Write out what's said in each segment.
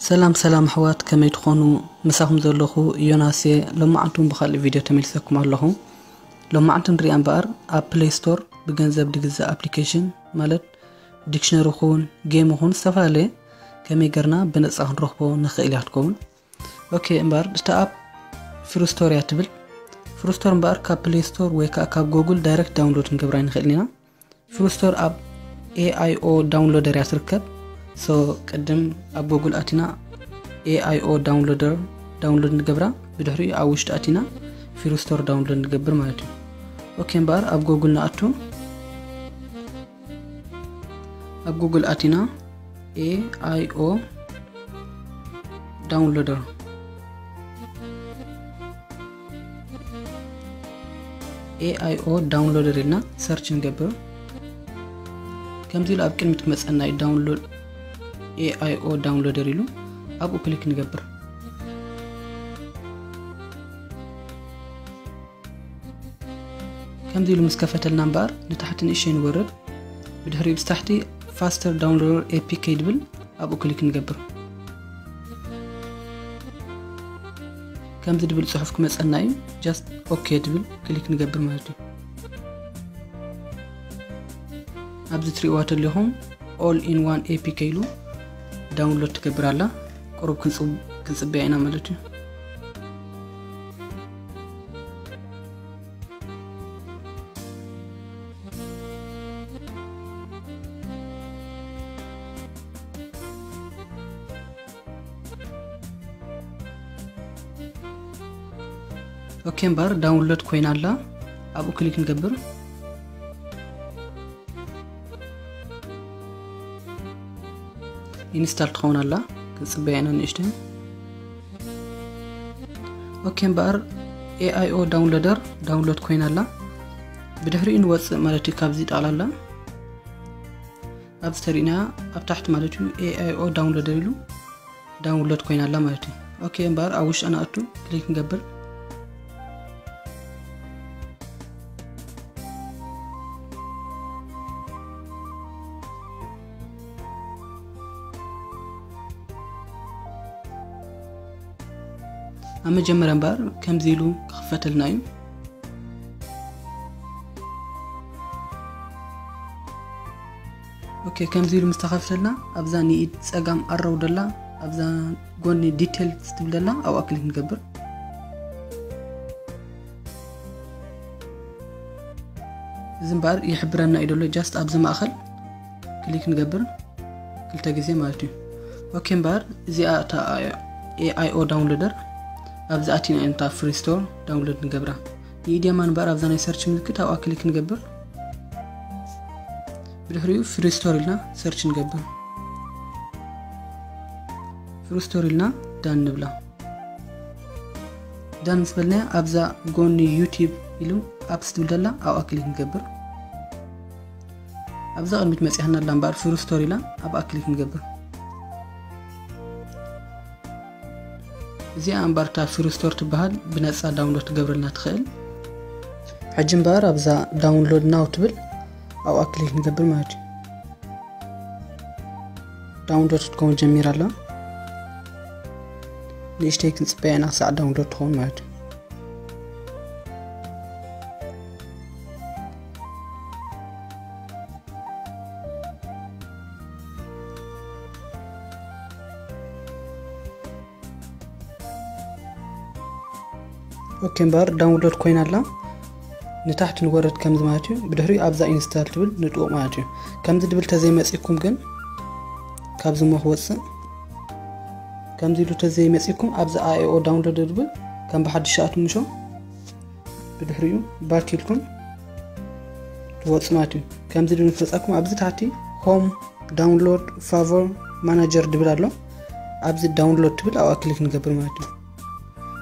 ሰላም ሰላም ኣሕዋት፣ ከመይ ትኾኑ? ምሳኹም ዘለኹ ዮናስ እየ። ሎማዓንቲ እውን ብኻልእ ቪድዮ ተመልሰኩም ኣለኹ። ሎማዓንቲ ንሪኣ እምበኣር ኣብ ፕሌይ ስቶር ብገንዘብ ድግዛእ ኣፕሊኬሽን፣ ማለት ዲክሽነሪ ይኹን ጌም ይኹን ዝተፈላለየ፣ ከመይ ገርና ብነፃ ክንረኽቦ ንኽእል እያ ትኸውን። ኦኬ፣ እምበኣር እታ ኣፕ ፍሪ ስቶር እያ ትብል። ፍሪ ስቶር እምበኣር ካብ ፕሌይ ስቶር ወይ ከዓ ካብ ጎግል ዳይሬክት ዳውንሎድ ክንገብራ ንኽእል ኢና። ፍሪ ስቶር ኣብ ኤ ኣይ ኦ ዳውንሎደር እያ ትርከብ። ሶ ቅድም ኣብ ጎግል ኣቲና ኤ ኣይ ኦ ዳውንሎደር ዳውንሎድ ንገብራ፣ ብድሕሪኡ ኣብ ውሽጢ ኣቲና ፍሪ ስቶር ዳውንሎድ ንገብር ማለት እዩ። ኦኬ፣ እምበኣር ኣብ ጎግል ንኣቱ። ኣብ ጉግል ኣቲና ኤ ኣይ ኦ ዳውንሎደር፣ ኤ ኣይ ኦ ዳውንሎደር ኢልና ሰርች ንገብር። ከምዚ ኢሉ ኣብ ቅድሚት ክመፀና እዩ፣ ዳውንሎድ ኤ ኣይ ኦ ዳውንሎደር ኢሉ። ኣብኡ ክሊክ ንገብር። ከምዚ ኢሉ ምስ ከፈተልና እምበኣር ንታሕቲ ንእሽተይ ንወርድ። ብድሕሪኡ ብታሕቲ ፋስተር ዳውንሎደር ኤ ፒ ኬ ድብል ኣብኡ ክሊክ ንገብር። ከምዚ ድብል ፅሑፍ ክመፀና እዩ። ጀስት ኦኬ ድብል ክሊክ ንገብር ማለት እዩ። ኣብዚ ትሪእዋ ተለኹም ኦል ኢን ዋን ኤ ፒ ኬ ኢሉ ዳውንሎድ ትገብር ኣላ። ቁሩብ ክንፅብ-፣ ክንፅበያ ኢና ማለት እዩ። ኦኬ፣ እምበኣር ዳውንሎድ ኮይና ኣላ። ኣብኡ ክሊክ ንገብር። ኢንስታል ትኸውን ኣላ። ክንፅበያ ኢና ንእሽተይ። ኦኬ፣ እምበኣር ኤ ኣይ ኦ ዳውንሎደር ዳውንሎድ ኮይና ኣላ። ብድሕሪኡ ንወፅእ ማለት እዩ ካብዚ ጠቕላላ። ኣብዚ ተሪእና ኣብ ታሕቲ ማለት እዩ ኤ ኣይ ኦ ዳውንሎደር ኢሉ ዳውንሎድ ኮይና ኣላ ማለት እዩ። ኦኬ፣ እምበኣር ኣብ ውሽጣ ንኣቱ ክሊክ ንገብር። ኣብ መጀመርያ እምበኣር ከምዚ ኢሉ ክኽፈተልና እዩ። ኦኬ፣ ከምዚ ኢሉ ምስ ተኸፍተልና ኣብዛ ንኢድ ጸጋም ኣረው ደላ፣ ኣብዛ ጎኒ ዲቴልስ ትብል ደላ ኣብኣ ክሊክ ንገብር። እዚ እምበኣር ይሕብረና እዩ ደሎ፣ ጃስት ኣብዚ ማእኸል ክሊክ ንገብር ክልተ ግዜ ማለት እዩ። ኦኬ፣ እምበኣር እዚኣ እታ ኤ ኣይ ኦ ዳውንሎደር ኣብዚ ኣቲና ኢና እታ ፍሪ ስቶር ዳውንሎድ ንገብራ። ንኢድ የማን እምበኣር ኣብዛ ናይ ሰርች ምልክት ኣብኣ ክሊክ ንገብር። ብድሕሪኡ ፍሪ ስቶር ኢልና ሰርች ንገብር። ፍሪ ስቶር ኢልና ዳን ንብላ። ዳን ምስ በልናያ ኣብዛ ጎኒ ዩቲዩብ ኢሉ ኣፕስ ትብል ደላ ኣብኣ ክሊክ ንገብር። ኣብዛ ቅድሚት መፂኣና ኣላ እምበኣር ፍሪ ስቶር ኢላ ኣብኣ ክሊክ ንገብር። እዚኣ እምበኣር እታ ፍሪ ስቶር ትበሃል ብነፃ ዳውንሎድ ትገብረልና ትኽእል። ሕጂ እምበኣር ኣብዛ ዳውንሎድ ናው ትብል ኣብኣ ክሊክ ንገብር ማለት እዩ። ዳውንሎድ ክትከውን ጀሚራ ኣላ። ንእሽተይ ክንፅበያ ኢና ክሳዕ ዳውንሎድ ትኸውን ማለት እዩ። ኦኬ እምበኣር ዳውንሎድ ኮይና ኣላ። ንታሕቲ ንወርድ ከምዚ ማለት እዩ። ብድሕሪኡ ኣብዛ ኢንስታል ትብል ንጥውቕ ማለት እዩ። ከምዚ ድብል ተዘይመፂኩም ግን ካብዚ እሞ ክወፅእ፣ ከምዚ ኢሉ ተዘይመፂኩም ኣብዚ ኣይ ኦ ዳውንሎድ ድብል ከም ብሓድሽ ኣትምሾ ብድሕሪኡ ባክ ኢልኩም ትወፁ ማለት እዩ። ከምዚ ድብል ክመፃኩም ኣብዚ ታሕቲ ሆም ዳውንሎድ ፋቨር ማናጀር ድብል ኣሎ። ኣብዚ ዳውንሎድ ትብል ኣብኣ ክሊክ ንገብር ማለት እዩ።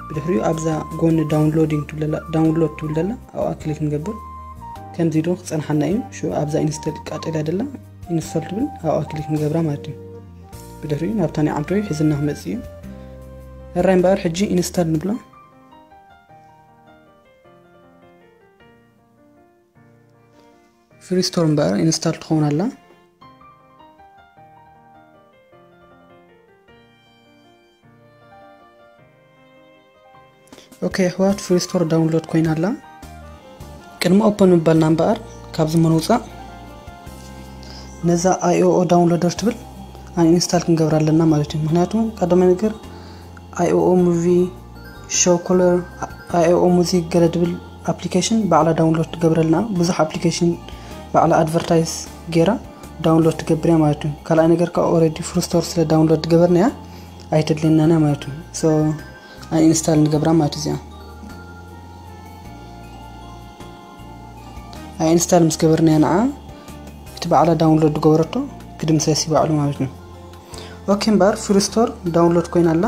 ብድሕሪኡ ኣብዛ ጎኒ ዳውንሎዲንግ ትብል ዘላ፣ ዳውንሎድ ትብል ዘላ ኣብኣ ክሊክ ንገብር። ከምዚ ኢሉ ክፀንሓና እዩ። ሽዑ ኣብዛ ኢንስቶል ቃጠልያ ዘላ ኢንስቶል ትብል ኣብኣ ክሊክ ንገብራ ማለት እዩ። ብድሕሪኡ ናብታ ናይ ዓንቶ ሒዝና ክመፅእ እዩ። ሕራይ እምበኣር ሕጂ ኢንስታል ንብላ። ፍሪ ስቶር እምበኣር ኢንስታል ትኸውን ኣላ። ኦኬ ኣሕዋት፣ ፍሪ ስቶር ዳውንሎድ ኮይና ኣላ። ቅድሚ ኦፕን ምባልና እምበኣር ካብዚ ምንውፃእ ነዛ ኣይኦኦ ዳውንሎደር ትብል ኣንኢንስታል ክንገብራ ኣለና ማለት እዩ። ምክንያቱ ቀዳማይ ነገር ኣይኦኦ ሙቪ፣ ሾው ኮለር፣ ኣይኦኦ ሙዚክ ገለ ድብል ኣፕሊኬሽን ባዕላ ዳውንሎድ ትገብረልና። ብዙሕ ኣፕሊኬሽን ባዕላ ኣድቨርታይዝ ገይራ ዳውንሎድ ትገብር እያ ማለት እዩ። ካልኣይ ነገር ከዓ ኦልሬዲ ፍሪ ስቶር ስለ ዳውንሎድ ትገበርና እያ ኣይተድልየናን እያ ማለት እዩ። ሶ ኣንኢንስታል ንገብራ ማለት እዩ። እዚኣ ኣንኢንስታል ምስ ገበርናያ ንዓ እቲ ባዕላ ዳውንሎድ ዝገበረቶ ክድምሰስ እዩ ባዕሉ ማለት ነው። ኦኬ እምበኣር ፍሪ ስቶር ዳውንሎድ ኮይና ኣላ።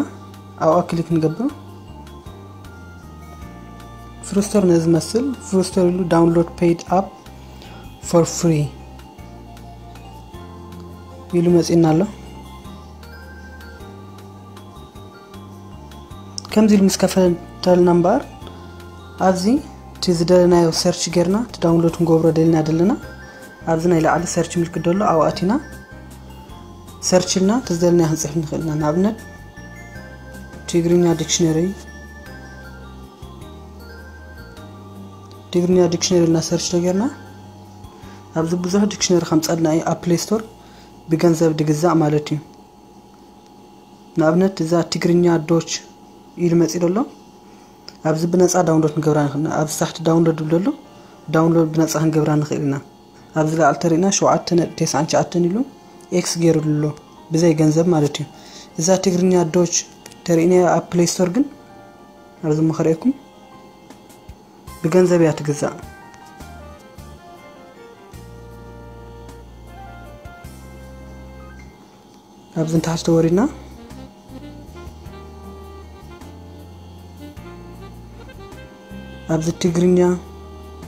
ኣብኣ ክሊክ ንገብር። ፍሪ ስቶር ነዚ መስል ፍሪ ስቶር ኢሉ ዳውንሎድ ፔይድ ኣፕ ፎር ፍሪ ኢሉ መፂና ኣሎ። ከምዚ ኢሉ ምስ ከፈተልና እምበኣር ኣብዚ እቲ ዝደለናዮ ሰርች ጌርና እቲ ዳውንሎድ ክንገብሮ ደሊና ደለና ኣብዚ ናይ ላዕሊ ሰርች ምልክት ደሎ ኣብኡ ኣቲና ሰርች ኢልና እቲ ዝደለናዮ ክንፅሕፍ ንኽእል ኢና። ንኣብነት ትግርኛ ዲክሽነሪ ትግርኛ ዲክሽነሪ ኢልና ሰርች ተጌርና ኣብዚ ብዙሕ ዲክሽነሪ ከምፀልና እዩ ኣብ ፕሌይ ስቶር ብገንዘብ ድግዛእ ማለት እዩ። ንኣብነት እዛ ትግርኛ ዶች ኢሉ መፂ ደሎ ኣብዚ ብነፃ ዳውንሎድ ክንገብራ ንኽእል ኢና። ኣብዚ ታሕቲ ዳውንሎድ ዝብል ደሎ ዳውንሎድ ብነፃ ክንገብራ ንኽእል ኢና። ኣብዚ ላዕሊ ተሪእና ሸውዓተ ነጥቢ ተስዓን ትሽዓተን ኢሉ ኤክስ ገይሩሉ ኣሎ ብዘይ ገንዘብ ማለት እዩ። እዛ ትግርኛ ዶች ተሪእናያ ኣብ ፕሌይ ስቶር ግን ኣብዚ መኸሪአኩም ብገንዘብ እያ ትግዛእ። ኣብዚ ንታሕቲ ተወሪድና ኣብዚ ትግርኛ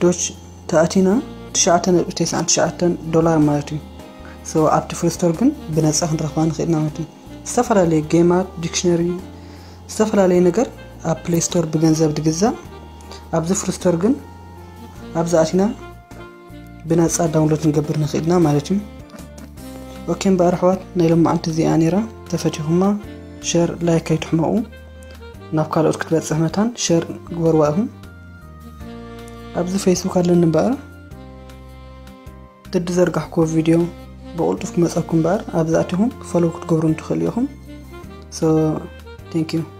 ዶች ተኣቲና ትሽዓተ ነጥቢ ተስዓን ትሽዓተን ዶላር ማለት እዩ። ሶ ኣብቲ ፍሪ ስቶር ግን ብነፃ ክንረኽባ ንኽእል ኢና ማለት እዩ። ዝተፈላለዩ ጌማት፣ ዲክሽነሪ፣ ዝተፈላለዩ ነገር ኣብ ፕሌይ ስቶር ብገንዘብ ድግዛእ። ኣብዚ ፍሪ ስቶር ግን ኣብዚ ኣቲና ብነፃ ዳውንሎድ ክንገብር ንኽእል ኢና ማለት እዩ። ኦኬ እምበኣር ኣሕዋት ናይ ሎማዓንቲ እዚኣ ነይራ። ተፈቲኹማ ሸር ላይክ ኣይትሕመቑ። ናብ ካልኦት ክትበፅሕ መታን ሸር ግበርዋ ኢኹም። ኣብዚ ፌስቡክ ኣለኒ እምበኣር ድዲ ዘርጋሕኩዎ ቪድዮ ብቕልጡፍ ክመፀኩም እምበኣር ኣብዚ ኣቲኹም ፎሎው ክትገብሩኒ ትኽእሉ ኢኹም። So thank you።